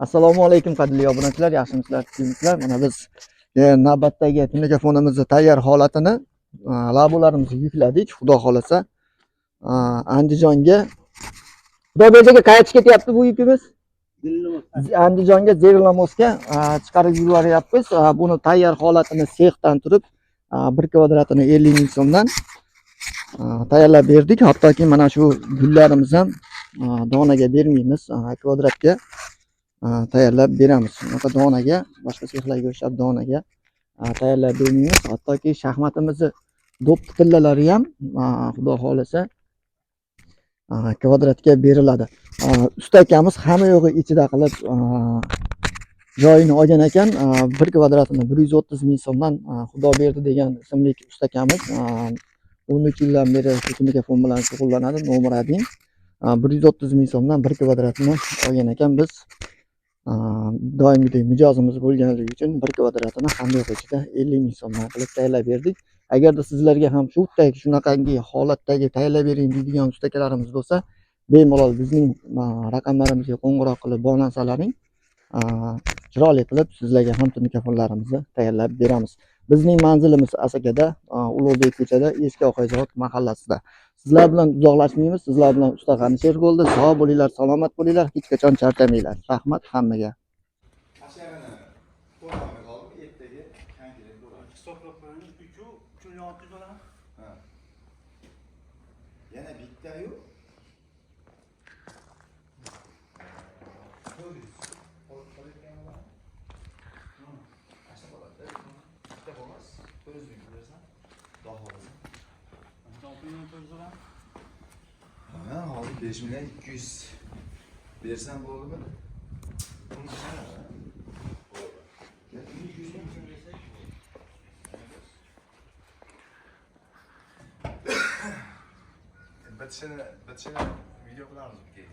Assalomu alaykum qadrli obunachilar, yaxshimisizlar, tinchmisizlar? Mana biz navbatdagi tunnikafonimizni tayyor holatini labolarimizni yukladik. Xudo xolasa Andijonga Xudoberdi aka qayerga ketyapti bu yukimiz? Andijonga Zerilomosga chiqarib yuboryapmiz. Buni tayyor holatini sexdan turib bir kvadratini 50 ming so'mdan tayyorlab berdik. Hattoki mana shu gullarimiz ham donaga bermaymiz, kvadratga tayyorlab beramiz. Bunaqa donaga, boshqa sexlarga o'xshab donaga tayyorlab bermaymiz. Hattoki shaxmatimizni do'ppi tillalari ham xudo xohlasa kvadratga beriladi. Usta akamiz hamma yo'g'i ichida qilib joyini olgan ekan. Bir kvadratini 130 ming so'mdan Xudoberdi degan ismli usta akamiz 13 yildan beri shu tunnukafon bilan shug'ullanadi, nomer 1. 130 ming so'mdan bir kvadratini olgan ekan. Biz doimgidek mijozimiz bo'lganligi uchun bir kvadratini hamma yo'q ichida 50 ming so'mdan qilib tayyorlab berdik. Agarda sizlarga ham shu shunaqangi holatdagi tayyorlab bering deydigan usta akalarimiz bo'lsa, bemalol bizning raqamlarimizga qo'ng'iroq qilib bog'lansalaring, chiroyli qilib sizlarga ham tunnikafonlarimizni tayyorlab beramiz. Bizning manzilimiz Asakada, Ulug'bek ko'chada, eski Oqay zavod mahallasida. Sizlar bilan uzoqlashmaymiz. Sizlar bilan usta G'anisher bo'ldi. Sog' bo'linglar, salomat bo'linglar, hech qachon charchamanglar. Rahmat hammaga. Asharini to'lolmay qoldim, ertaga konkret bo'ladi. Hisoblab qo'yamiz. 3 3 million 600 bo'ladi. Ha. Yana bittayu 400. Qolayotgan bo'ladi. Qancha bo'ladi? Bitta bo'lmas, 400 ming bersam, xudo xohlasa. 6 million 400 bo'ladi. Ha, hozir 5 million 200 bersam bo'ldimi? 200 ming bersak. Bitishini video qilamiz keyin.